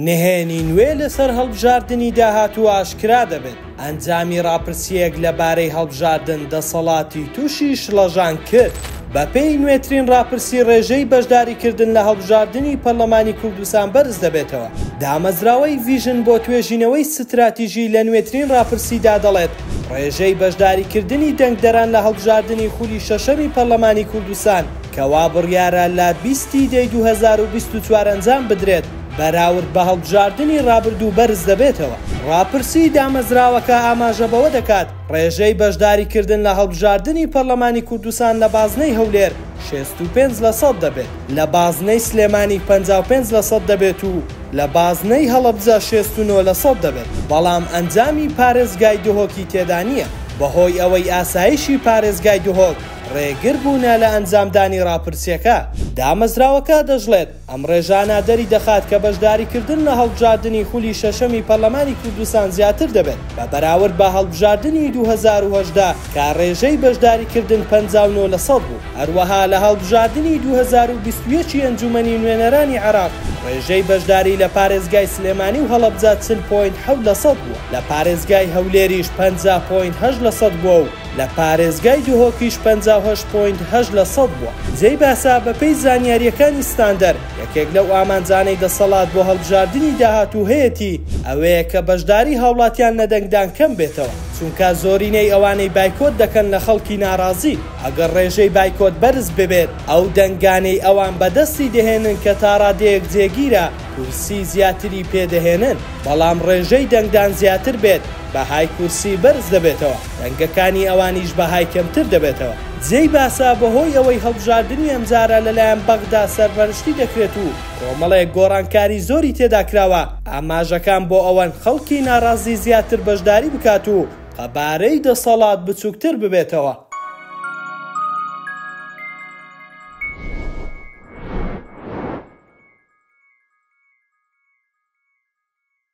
نهێنی نوێ لەسەر هەڵبژاردنی داهاتوو ئاشکرا دەبێت، ئەنجامی ڕاپرسییەک لەبارەی هەڵبژاردن دەسەڵاتی تووشی شڵەژان کرد. بەپێی نوێترین ڕاپرسی ڕێژەی بەشداریکردن لە هەڵبژاردنی پەرلەمانی کوردستان بەرز دەبێتەوە. دامەزراوەی ڤیژن بۆ توێژینەوەی ستراتیژی لە نوێترین ڕاپرسیدا دەڵێت، ڕێژەی بەشداریکردنی دەنگدەران لە هەڵبژاردنی خولی شەشەمی پەرلەمانی کوردستان کە وا بڕیارە لە 20 ی دەی 2024 ئەنجام بدرێت، بەراورد بە هەڵبژاردنی ڕابردوو بەرز دەبێتەوە. ڕاپرسیی دامەزراوەکە ئاماژە بەوە دەکات، ڕێژەی بەشداریکردن لە هەڵبژاردنی پەرلەمانی کوردستان لە بازنەی هەولێر 65 لەسەد دەبێت، لە بازنەی سلێمانی 55 لەسەد دەبێت و لە بازنەی هەڵەبجە 69 لەسەد دەبێت، بەڵام ئەنجامی پارێزگای دهۆکی تێدا نییە، بەهۆی ئەوەی ئاسایشی پارێزگای دهۆک ڕێگر بوونە لە ئەنجامدانی ڕاپرسییەکە. دامەزراوەکە دەشڵێت، ئەم ڕێژانە دەری دەخات کە بەشداریکردن لە هەڵبژاردنی خولی شەشەمی پەرلەمانی کوردستان زیاتر دەبێت بە بەراورد بە هەڵبژاردنی 2018 کە ڕێژەی بەشداریکردن 59 لەسەد بوو. هەروەها لە هەڵبژاردنی 2021 ی ئەنجومەنی نوێنەرانی عێراق ڕێژەی بەشداری لە پارێزگای سلێمانی و هەڵەبجە 40 point حەوت لەسەد بووە، لە پارێزگای هەولێریش 50 point هەشت لەسەد بووە و لە پارێزگای دهۆکیش 58 point هەشت لە سەد بووە. جێی باسە، بەپێی زانیارییەکانی ستاندەر، یەکێک لەو ئامانجانەی دەسەڵات بۆ هەڵبژاردنی داهاتوو هەیەتی ئەوەیە کە بەشداری هاوڵاتیان لە دەنگدان کەم بێتەوە، چونکە زۆرینەی ئەوانەی بایکۆت دەکەن لە خەڵکی ناڕازین، ئەگەر ڕێژەی بایکۆت بەرز ببێت ئەو دەنگانەی ئەوان بەدەستی دەهێنن کە تاڕادەیەک جێگیرە کورسی زیاتری پێدەهێنن، بەڵام ڕێژەی دەنگدان زیاتر بێت بەهای کورسی بەرز دەبێتەوە، دەنگەکانی ئەوانیش بەهای کەمتر دەبێتەوە. جێی باسە بەهۆی ئەوەی هەڵبژاردنی ئەمجارە لەلایەن بەغدا سەرپەرشتی دەکرێت و کۆمەڵێک گۆڕانکاری زۆری تێدا کراوە، ئاماژەکان بۆ ئەوەن خەڵکی ناڕازی زیاتر بەشداری بکات و قەبارەی دەسەڵات بچوکتر ببێتەوە.